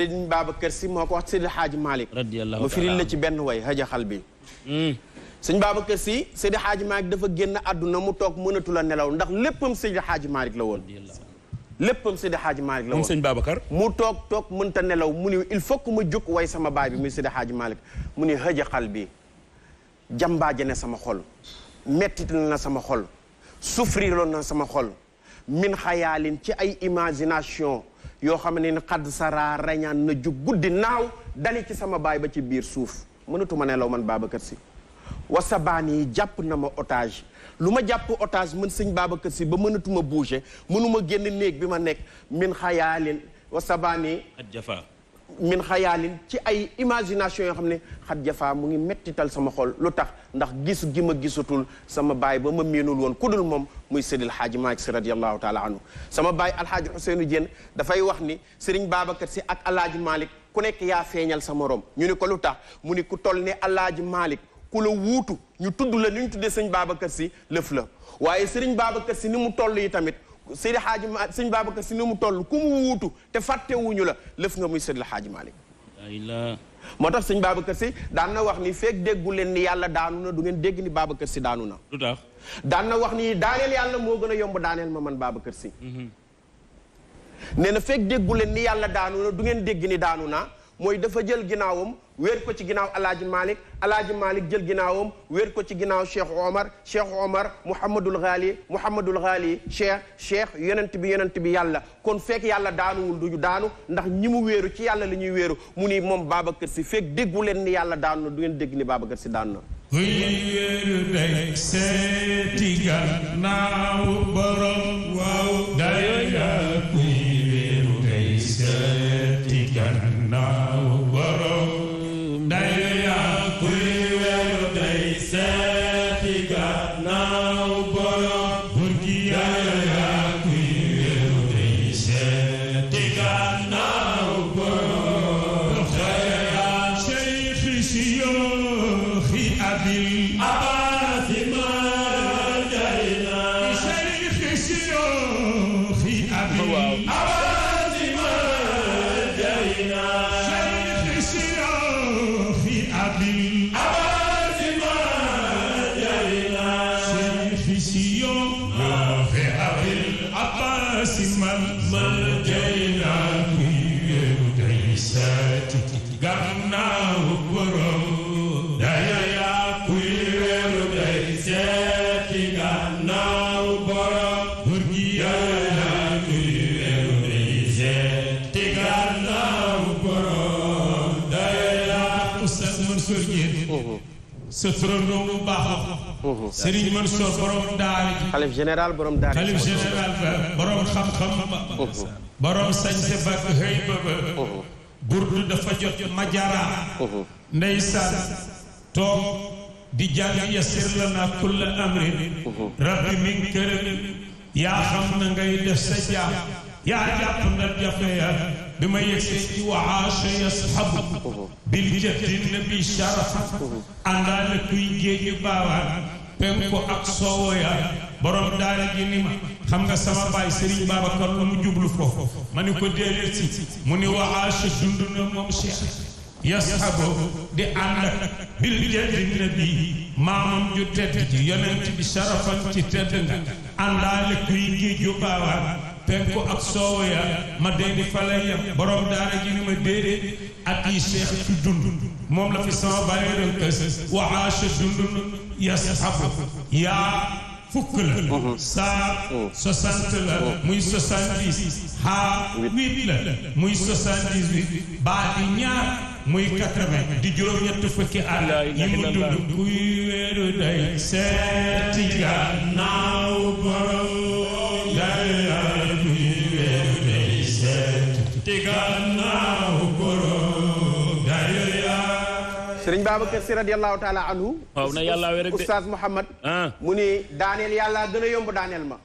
Sëriñ Babacar Si moo ko wax Seydi Hadji Malick radiyallahu ma firil la ci benn way haja xal bi Sëriñ Babacar Si Seydi Hadji Malick dafa génn àdduna mu toog mënatu la nelaw ndax léppam Seydi Hadji Malick la woon léppam Seydi Hadji Malick la woon Sëriñ Babacar mu toog mënta nelaw mu ni il faut que ma jóg way sama baay bi muy Seydi Hadji Malick mu ni haja xal bi jambaaje ne sama xol mettit na sama xol souffrir loon na sama xol min xayaalin ci ay imagination yoo xam ne ni xadd sara rañaan na jug guddi naaw dali ci sama baay ba ci biir suuf mënatuma nelaw man Babacar Si wasabaani yi jàpp na ma otage lu ma jàpp otage mën sëñ Babacar Si ba mënatuma bouger mënuma génn néeg bi ma nekk min xayaalin wasabaani jafa min xayaalin ci ay imagination yoo xam ne xat jafaa mu ngi mettital sama xol lu tax ndax gis gi ma gisatul sama baay ba ma miinul woon ku dul moom muy Seydil Hadji Malick Si radiyallahu taala anhu sama baay alhaaji Ousseynou Diène dafay wax ni Serigne Babacar Si ak alhaaji Malick ku nekk yaa feeñal sa morom ñu ni ko lu tax mu ni ku toll ne alhaaji Malick ku la wuutu ñu tudd la ni ñu tuddee sëñ Babacar Si lëf la waaye Serigne Babacar Si ni mu toll yi tamit Seydi Hadji Malick sëñ Babacar Si ni mu toll ku mu wuutu te fàttewuñu la lëf nga muy Seydil Hadji Malick moo tax sëñ Babacar Si daan na wax ni feek déggu leen ni yàlla daanu na du ngeen dégg ni Babacar Si daanu na lu tax daan na wax ni daaneel yàlla moo gën a yomb daaneel ma man Babacar Si nee na feek déggu leen ni yàlla daanu na du ngeen dégg ni daanu na mooy dafa jël ginnaawam wéer ko ci ginnaaw alaaji Malick jël ginnaawam wéer ko ci ginnaaw Cheikh Omar Mouhammadul Ghali Cheikh yonent bi yàlla kon fekk yàlla daanuwul duñu daanu ndax ñi mu wéeru ci yàlla la ñuy wéeru mu ni moom Babacar Si fekk déggu leen ni yàlla daanu na du ngeen dégg ni Babacar Si daanu na kuy wéeru day seeti gannaaw borom waaw day kuy wéeru day seeti gannaaw borom sa turandoo bu baax Serigne Mansour borom daara ji xalif général borom daara xalif général ba borom xam-xam ba borom sañse ba xëy ba burdu dafa jot majara ndeysaan toog di jàng yasir lana kulla amrin rabbi min këram yaa xam na ngay def sa jaam yaa jàpp na jafe ya bi ma yegsee ci waasha yashabu bil jëtti nabi sharaf àndaale kuy géeju baawaan penku ak soowo ya borom daara ji ni ma xam nga sama baay Serigne Babacar lu mu jublu foofu ma ni ko déedéet si mu ni waasha dund na moom Cheikh yashabu di ànd ak bil jëtti nabi maamam ju tedd ji yonent bi sharafan ci tedd nga àndaale kuy géeju baawaan penku ak soowo ya ma dee di fa lay yem borom daara ji ni ma déedéet at yi Cheikh ci dund moom la fi sama bàyyi doon kës waasha dund yashabu yaa fukk la saa 60 la muy 70 haa 8 la muy 78 baa di ñaar muy 80 di juróom-ñett fukki at yi mu dund kuy wéeru day seeti gannaaw borom Serigne Babacar Si radiyallahu taala anhu waaw na yàlla wér rek de Oustaz Mouhammad mu ni daaneel yàlla gën a yomb daaneel ma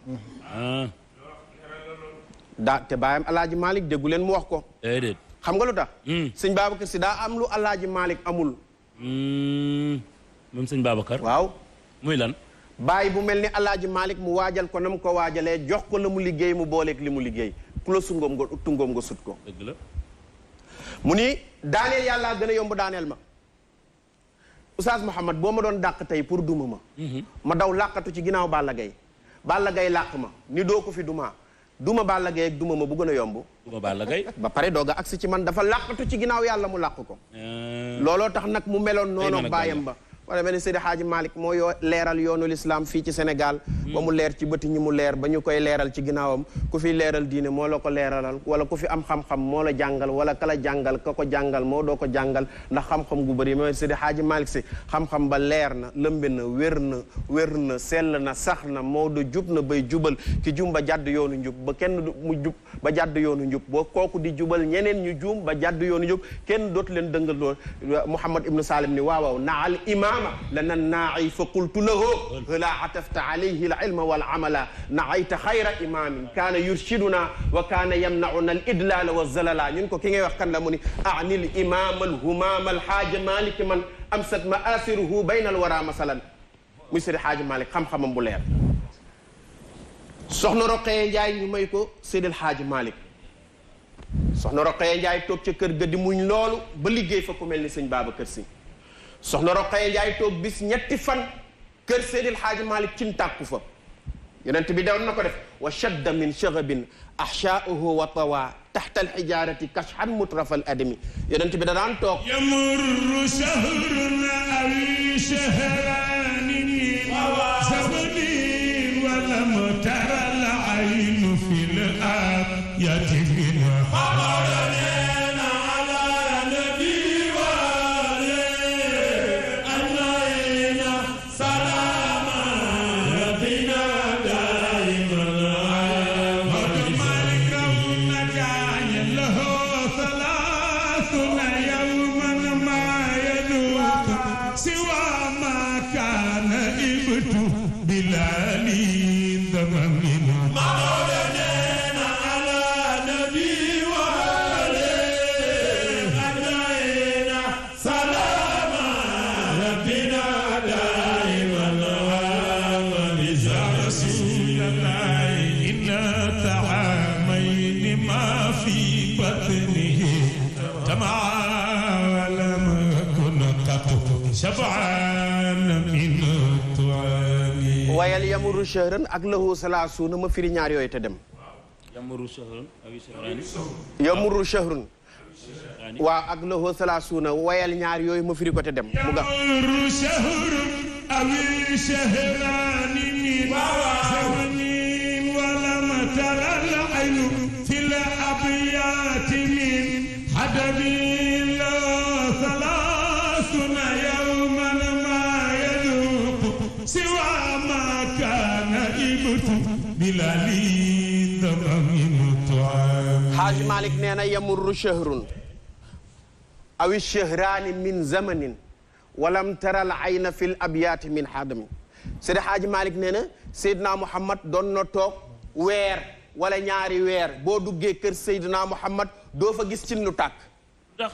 te baayam alaaji Malick déggu leen mu wax ko déedéet xam nga lu tax sëñ Babacar Si daa am lu alaaji Malick amul moom sëñ Babacar waaw muy lan bàyyi bu mel ni alaaji Malick mu waajal ko na mu ko waajalee jox ko la mu liggéey mu booleeg li mu liggéey ku la sungoom nga tungoom nga sut ko dëgg la mu ni daaneel yàllaa gën a yomb daaneel ma Oustaz Mouhammad boo ma doon dàq tey pour duma ma ma daw làqatu ci ginnaaw Balla Gaye làq ma ni doo ko fi duma Balla Gaye ak duma ma bu gën a yomb duma Balla Gaye ba pare doog a agsi ci man dafa làqatu ci ginnaaw yàlla mu làq ko looloo tax nag mu meloon noonu baayam ba wala mel ni Seydi Hadji Malick moo leeral yoonu l'islam fii ci Sénégal ba mu leer ci bëti ñi mu leer ba ñu koy leeral ci ginnaawam ku fi leeral diine moo la ko leeralal wala ku fi am xam-xam moo la jàngal wala kala jàngal ka ko jàngal moo doo ko jàngal ndax xam-xam gu bëri mooy Seydi Hadji Malick si xam-xam ba leer na lëmbe na wér na sell na sax na moo do jub na bay jubal ki jum ba jàdd yoonu njub ba kenn mu jub ba jàdd yoonu njub boo kooku di jubal ñeneen ñu juum ba jàdd yoonu njub kenn dootu leen dëngal lool Mouhamad ibnu Salim ni waaw naal imam lana naaci fa qultu lahu hala atafta alayhi al ilma wal amala naayta xayra imamin kaana yurshiduna wa kaana yamnauna al idlala wa zalala ñun ko ki ngay wax kan la mu ni ani l imam al humam al xaaja malik man amsat maasiruhu bayna al wara masalan muy Seydi Xaaji Malik xam-xamam bu leer soxna Roqee Njaay ñu may ko Seydi Xaaji Malik soxna Roqee Njaay toog ca kër ga di muñ loolu ba liggéey fa ku mel ni sëñ Babacar Si soxna Roqee Njaay toog bis ñetti fan kër Seydil Xaaji Malik cin tàkku fa yonent bi dawoon na ko def wa shadda min shagabin ahshaahu wa tawa taxta alxijaarati kashhan mutrafal adami yonent bi da daan toog yamurru shahrun aw shahraani min zamanin wa lam tara al aynu fil aayati min wayal yamuru shahran ak lahu salaasuuna ma firi ñaar yooyu te dem yamuru shahrun awi shahrani yamuru shahrun waaw ak lahu salaasuuna wayal ñaar yooyu ma firi ko te dem mu ga yamuru shahrun awi shahrani min zamanin wa lam tara al aynu fil abyati min hadamin la salaasuuna yawman ma yaduqu siwa Xaaji Malik nee na yamurru shahrun awi shahraani min zamanin walam tara al ayna fi l abyaati min xaadami Seydi Xaaji Malik nee na Seydina Muhammad doon na toog weer wala ñaari weer boo duggee kër Seydina Muhammad doo fa gis cin lu tàkk ndax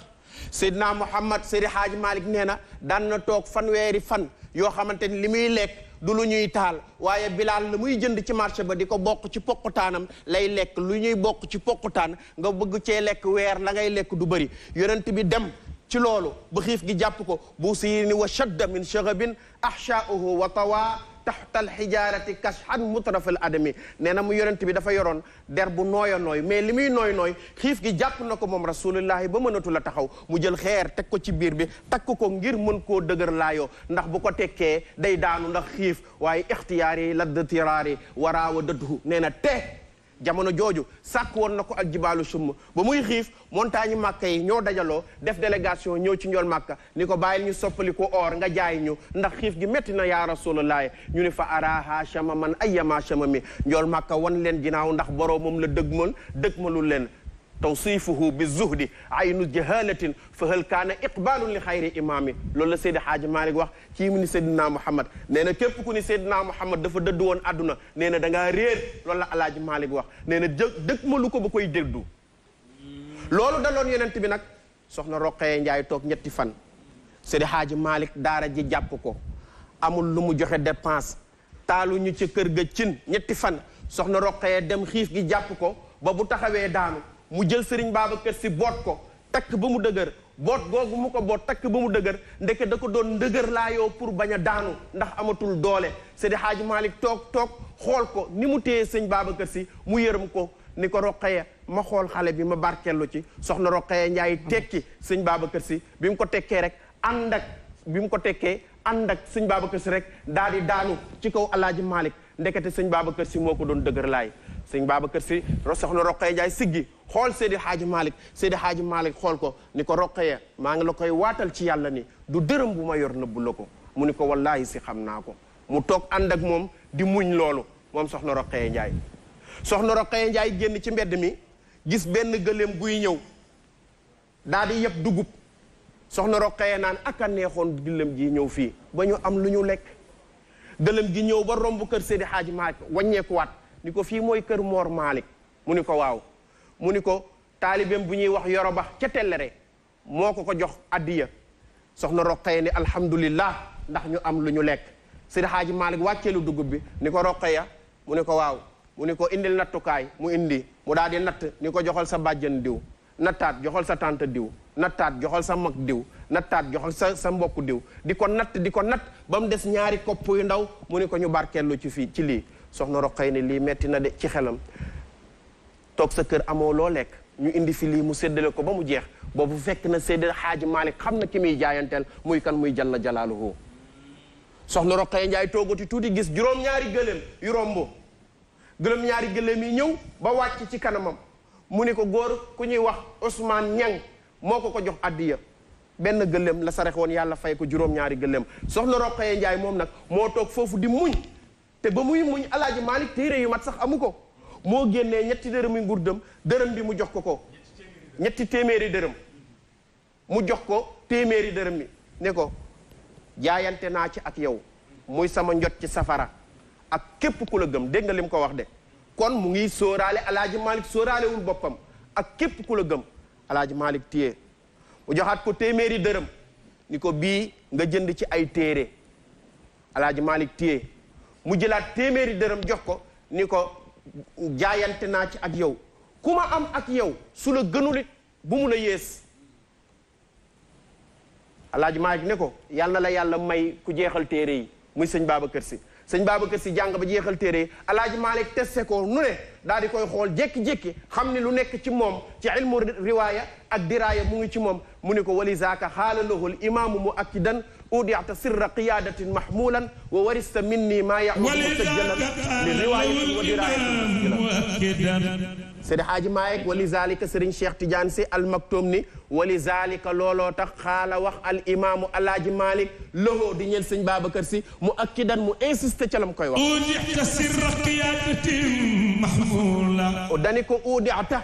Seydina Muhammad Seydi Xaaji Malik nee na daan na toog fanweeri fan yoo xamante ni li muy lekk du lu ñuy taal waaye bilaal la muy jënd ci marché ba di ko bokk ci poqutaanam lay lekk lu ñuy bokk ci poqutaan nga bëgg cee lekk weer la ngay lekk du bëri yonent bi dem ci loolu ba xiif gi jàpp ko bu siini wa shadda min shagabin ahshaahu wa tawa taxta alxijaarati kashan mutrafal adami nee na mu yonent bi dafa yoroon der bu nooy a nooy mais li muy nooy xiif gi jàpp na ko moom rasulullahi ba mënatu la taxaw mu jël xeer teg ko ci biir bi takk ko ngir mën koo dëgër laayoo ndax bu ko tekkee day daanu ndax xiif waaye ixtiyaar yi ladd tiraari waraawa dëddu nee na jamono jooju sàkk woon na ko aljibaalu summ ba muy xiif montagne màkka yi ñoo dajaloo def délégation ñëw ci njool màkka ni ko bàyyil ñu soppali ko or nga jaay ñu ndax xiif gi métti na yaa rasulullahi ñu ni fa araha chama man ayyama chama mi njool màkka wan leen ginnaaw ndax boroo moom la dëgmalul leen tawsifuhu bi zuhdi aynu jahalatin fa hal kaana iqbalun li xayri imaami loolu la Seydi Xaaji Malik wax kii mu ni Seydina Muhammad nee na képp ku ni Seydina Muhammad dafa dëdd woon àdduna nee na da ngaa réer loolu la Alaaji Malik wax nee na dëkk ma lu ko ba koy dégdu loolu daloon yonent bi nag soxna Roqee Njaay toog ñetti fan Seydi Xaaji Malik daara ji jàpp ko amul lu mu joxe dépense taalu ñu ci kër ga cin ñetti fan soxna Roqee dem xiif gi jàpp ko ba bu taxawee daanu mu jël Serigne Babacar Si boot ko takk ba mu dëgër boot googu mu ko boot takk ba mu dëgër ndeke da ko doon ndëgër laayoo pour bañ a daanu ndax amatul doole Seydi Hadji Malick toog xool ko ni mu téye sëñ Babacar Sy mu yërëm ko ni ko Roqaya ma xool xale bi ma barkellu ci soxna Roqaya Njaay tekki sëñ Babacar Sy bi mu ko tekkee rek ànd ak sëñ Babacar Sy rek daal di daanu ci kaw Alaaji Malick ndekete sëñ Babacar Sy moo ko doon dëgër laay sëñ Babacar Sy soxna Roqaya Njaay siggi xool Seydi Hadji Malick xool ko ni ko Roqaya maa ngi la koy waatal ci yàlla ni du dërëm bu ma yor nëbbu la ko mu ni ko wallaahi si xam naa ko mu toog ànd ak moom di muñ loolu moom soxna Roqaya Njaay soxna Roqaya Njaay génn ci mbedd mi gis benn gëléem guy ñëw daal di yëpp dugub soxna Roqaya naan aka neexoon gëléem ji ñëw fii ba ñu am lu ñu lekk gëléem gi ñëw ba romb kër Seydi Hadji Malick wàññeekuwaat ni ko fii mooy kër Mor Malick mu ni ko waaw mu ni ko taalibeem bu ñuy wax Yoroba ca Tellere moo ko jox addiya soxna Roqaya ni alhamdulillah ndax ñu am lu ñu lekk Seydi Hadji Malick wàcceelu dugub bi ni ko Roqaya mu ni ko waaw mu ni ko indil nattukaay mu indi mu daal di natt ni ko joxal sa bàjjan diw nattaat joxal sa tante diw nattaat joxal sa mag diw nattaat joxal sa mbokk diw di ko natt ba mu des ñaari kopp yu ndaw mu ni ko ñu barkeellu ci lii soxna Roqaya ni lii metti na de ci xelam toog sa kër amoo loo lekk ñu indi fi lii mu séddale ko ba mu jeex boobu fekk na Seydi Hadji Malick xam na ki muy jaayanteel muy kan muy jalla jalaaluhu soxna Roqaya Njaay toogati tuuti gis juróom-ñaari gëléem yu romb juróom-ñaari gëléem yi ñëw ba wàcc ci kanamam mu ni ko góor ku ñuy wax Ousmane Ñang moo ko jox addiya benn gëléem la sarax woon yàlla fay ko juróom-ñaari gëléem soxna Roqaya Njaay moom nag moo toog foofu di muñ te ba muy muñ Alaaji Malick téere yu mat sax amu ko moo génnee ñetti dërëm yi ngurdëm dërëm bi mu jox ko ñetti téeméeri dërëm mu jox ko téeméeri dërëm mi ne ko jaayante naa ci ak yow muy sama njot ci safara ak képp ku la gëm dégg nga lim ko wax de kon mu ngi sóoraale Alaaji Malick sóoraalewul boppam ak képp ku la gëm Alaaji Malick téye mu joxaat ko téeméeri dërëm ni ko bii nga jënd ci ay téere Alaaji Malick téye mu jëlaat téeméeri dërëm jox ko ni ko jaayante naa ci ak yow ku ma am ak yow su la gënulit bu mu la yées Alaaji Malick ne ko yàlla na la yàlla may ku jeexal téere yi muy sëñ Babacar Sy jàng ba jeexal téere yi Alaaji Malick testé ko nu ne daal di koy xool jékki-jékki xam ni lu nekk ci moom ci ilmu riwaaya ak diraaya mu ngi ci moom mu ni ko wali zaaka xaala lahu l imaamu mu akkidan udiata sirra qiyadatin mahmulan wa warista minni maa yahudu musajjalan li riwaayatin wa diraayatin Seydi Hadji Malick wali zalika Serigne Cheikh Tidiane Sy al Maktoum ni wali zalika looloo tax xaala wax al imaamu Alaaji Malick loxoo di ñeel sëñ Babacar Sy mu akkidan mu insisté ca la mu koy wax udiata sirra qiyadatin mahmula dani ko udiata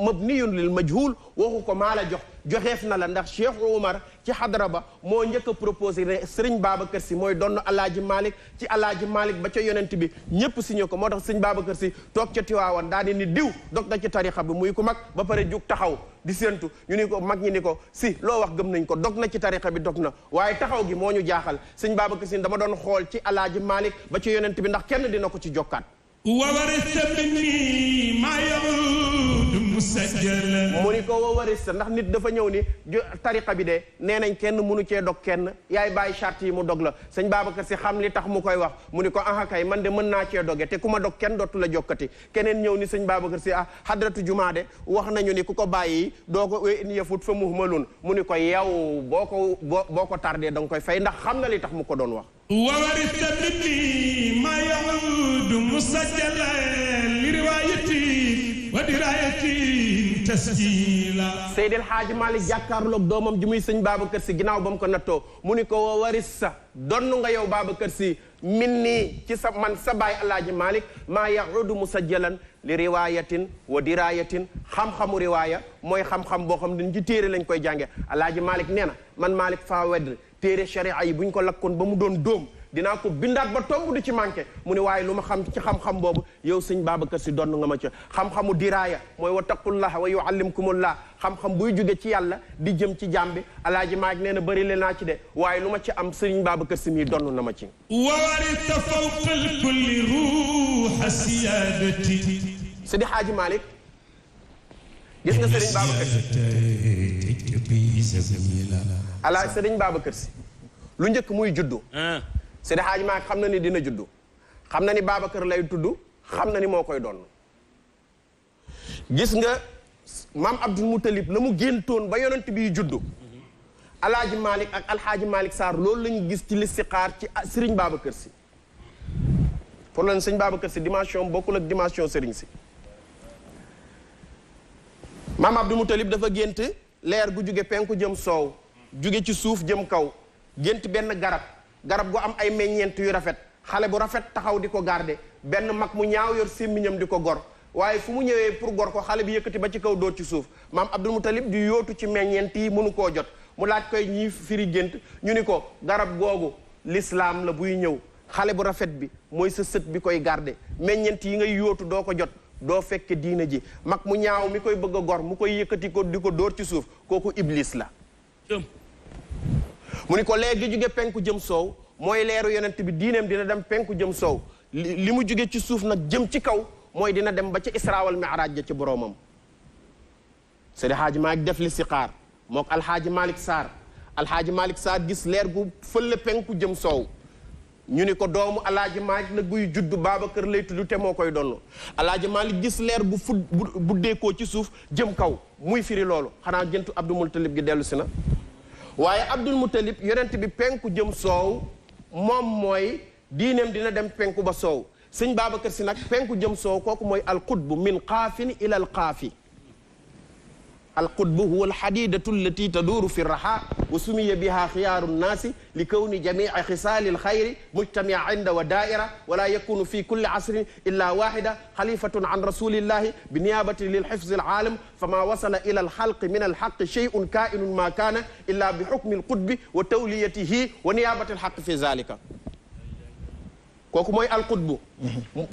mabniyun lil majhul waxu ko maa la joxeef na la ndax Cheikh Oumar ci xadara ba moo njëkk a proposé ne Serigne Babacar Sy mooy donn Alaaji Malick ci Alaaji Malick ba ca yonent bi ñëpp signé ko moo tax Serigne Babacar Sy toog ca Tiwaawan daal di ni diw dog na ci tarixa bi muy ku mag ba pare jug taxaw di séentu ñu ni ko mag ñi ni ko si loo wax gëm nañ ko dog na ci tarixa bi dog na waaye taxaw gi moo ñu jaaxal Serigne Babacar Sy dama doon xool ci Alaaji Malick ba ca yonent bi ndax kenn dina ko ci jokkaat wawarista minni maa yahudu musajjalan mu ni ko wawarista ndax nit dafa ñëw ni tariqa bi de nee nañ kenn mënu cee dog kenn yaay bàyyi charte yi mu dog la sëñ Babacar Sy xam li tax mu koy wax mu ni ko aha kay man de mën naa cee doge te ku ma dog kenn dootu la jokkati keneen ñëw ni sëñ Babacar Sy hadratu jumaa de wax nañu ni ku ko bàyyi doo ko in yafut fa muhmalun mu ni ko yow boo ko tardé da nga koy fay ndax xam na li tax mu ko doon wax wawarista minni maa yahudu musajjalan li riwaayati wa dirayati tasjila Seydi El Hadji Malick jàkkaarloog doomam ji muy sëñ Babacar Sy ginnaaw ba mu ko nattoo mu ni ko wa warista donn nga yow Babacar Sy minni ci sa man sa baay Alaaji Malick maa yahudu musajjalan li riwaayatin wa diraayatin xam-xamu riwaaya mooy xam-xam boo xam ne ci téere lañ koy jànge Alaaji Malick nee na man Malick faa wedd téere sharia yi bu ñu ko lakkoon ba mu doon dóom dinaa ko bindaat ba tomb du ci manqué mu ne waaye lu ma xam ci xam-xam boobu yow sëñ Babacar Sy donn nga ma ca xam-xamu diraaya mooy wa taqullah wa yuallimkumullah xam-xam buy jóge ci yàlla di jëm ci jaam bi Alaaji Malick nee na bëri le naa ci de waaye lu ma ci am sëñ Babacar Sy mii donn na ma ci wawarita fawqa kulli ruha siyadati Seydi Hadji Malick gis nga Serigne Babacar ala Serigne Babacar si lu njëkk muy juddu Seydi Hadji Malick xam na ni dina juddu xam na ni Babacar lay tudd xam na ni moo koy doon gis nga maam Abdul Moutalib la mu géntoon ba yonent bi juddu alaaji Malick ak alxaaji Malick Sarr loolu lañu gis ci listixaar ci Serigne Babacar si pour lan Serigne Babacar si dimension bokkul ak dimension Serigne si maam Abdul Moutalib dafa gént leer gu jóge penku jëm soow jóge ci suuf jëm kaw gént benn garab gu am ay meññeent yu rafet xale bu rafet taxaw di ko garde benn mag mu ñaaw yor sémmiñam di ko gor waaye fu mu ñëwee pour gor ko xale bi yëkkati ba ci kaw dóor ci suuf maam Abdul Moutalib di yóotu ci meññeent yi mënu koo jot mu laaj koy ñi firi gént ñu ni ko garab googu l'islam la buy ñëw xale bu rafet bi mooy sa sët bi koy garde meññeent yi ngay yóotu doo ko jot doo fekke diina ji mag mu ñaaw mi koy bëgg a gor mu koy yëkkati ko di ko dóor ci suuf kooku iblis la mu ni ko leer gi jóge penku jëm soow mooy leeru yonent bi diineem dina dem penku jëm soow li mu jóge ci suuf nag jëm ci kaw mooy dina dem ba ci Isra wal Mi'raj ja ci boroomam Seydi Hadji Malick def li siqaar mook alxaaji Malick Sarr gis leer gu fële penku jëm soow ñu ni ko doomu alaaji Malick la guy juddu Babacar lay tudd te moo koy donn alaaji Malick gis leer bu buddeekoo ci suuf jëm kaw muy firi loolu xanaa géntu Abdul Moutalib gi dellu si na waaye Abdul Moutalib yonent bi penku jëm soow moom mooy diineem dina dem penku ba soow sëñ Babacar si nag penku jëm soow kooku mooy alqutbu min qaafin ila alqaafi alqutbu huwa alxadidatu allati taduuru fi raxa wa sumiya biha xiyaaru nnaasi li kawni jamici xisaali alxayri mujtamia inda wa daaira wala yakunu fi kulli asrin illa waxida xalifatun an rasulillahi bi niyabati lilxifzi alaalam fama wasala ila alxalqi min alxaqi sheyun kainun ma kaana illa bi xukmi alqutbi wa tawliyatihi wa niyabati alxaq fi zalika kooku mooy alqutbu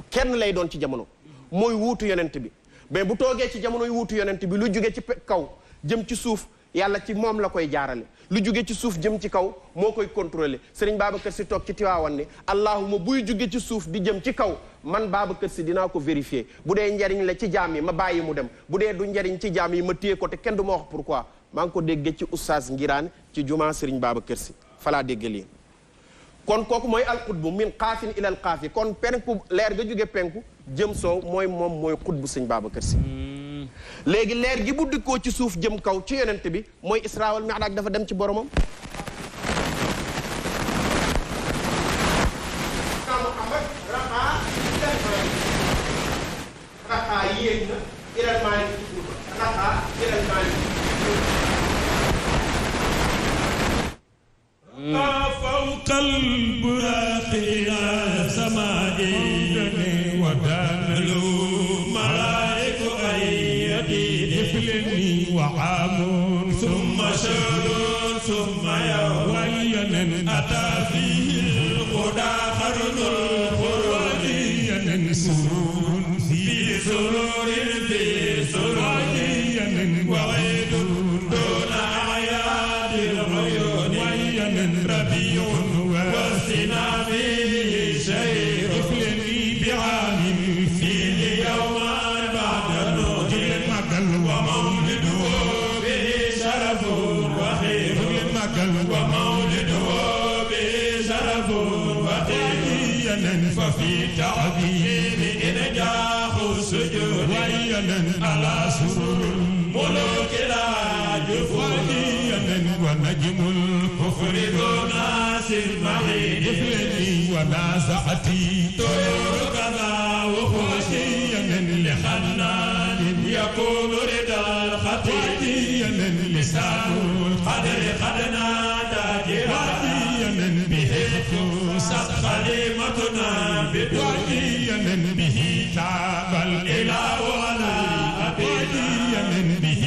kenn lay doon ci jamono mooy wuutu yonent bi mais bu toogee ci jamonoy wuutu yonent bi lu jóge ci kaw jëm ci suuf yàlla ci moom la koy jaarale lu jóge ci suuf jëm ci kaw moo koy contrôler Serigne Babacar si toog ci Tiwaawan ni allahuma buy jóge ci suuf di jëm ci kaw man Babacar si dinaa ko vérifier bu dee njariñ la ci jaam yi ma bàyyi mu dem bu dee du njariñ ci jaam yi ma téye ko te kenn du ma wax pourquoi maa ngi ko déggee ci oustaz Ngiraan ci jumaa Serigne Babacar si falaa dégg lii kon kooku mooy alqutbu min qaafin ila al qaafi kon penku leer ga jóge penku jëm soow mooy xutbu sëñ Babacar si léegi leer gi bu dikkoo ci suuf jëm kaw ci yonent bi mooy Isra wal Mi'raj dafa dem ci boromam Muhammad raqa yéeg na ilal Malick raqa ilal Malick فوق البراق إلى سماء ودان الملائك أيدي إفلني وعام ثم شهر ثم يوم وين أتى فيه الهدى قرن القرآن سرور في سرور في سرور وعيد دون أعياد العيون ربيع والسنا فيه شيء افلني بعام فيه يوما بعد النور ومولده به شرف وخير ومولده به شرف وخير ففي تعظيم إنجاح السجود على سرور ملوك لا جفود ونجم الكفر دون المعين إفلتي ونازعتي طيور كذا وخوشي لحنان يقول رضا الخطيب لسان القدر قد نادى جهاديا به خصت خليمتنا بدوحيا به تعب الإله على أبيديا به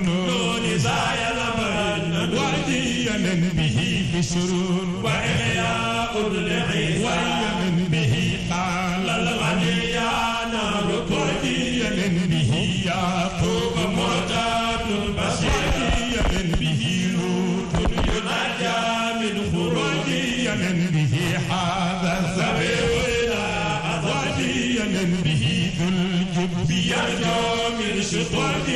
نون زايا لبن واديا به بشرور وإحياء العيسى ويمن به قال الغني يا نار واديا به يعقوب معتاد البصير واديا به لوط ينجى من خروج واديا به هذا الزبير واديا به ذو الجب يرجو من شطوط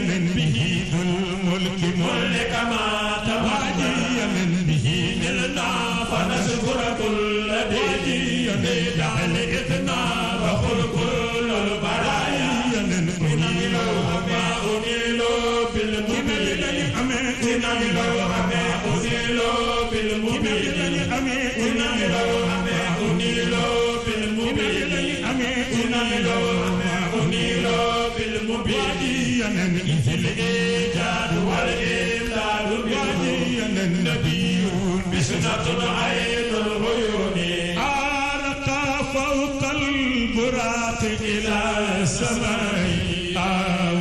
من به ذو الملك ملك ما تواجي من به نلنا فنشكر كل ديجي لجعل إثنا وخل كل البرايا ننيل وما أنيل بالمبين ننيل وما أنيل بالمبين ننيل وما أنيل بالمبين ننيل وما أنيل بالمبين إذ الإيجاد والإمداد بالمبين النبي بسنة عين العيون أرقى فوق البراق إلى السماء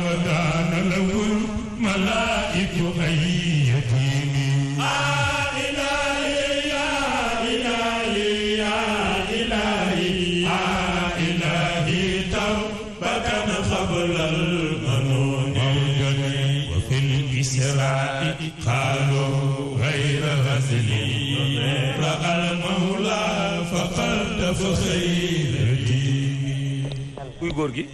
ودان له الملائك أن يديني إلهي يا إلهي يا إلهي يا إلهي توبة قبل المنون وفي الإسراء قالوا غير غزلي رأى المولى فقد فخيرتي. kuy góor gi.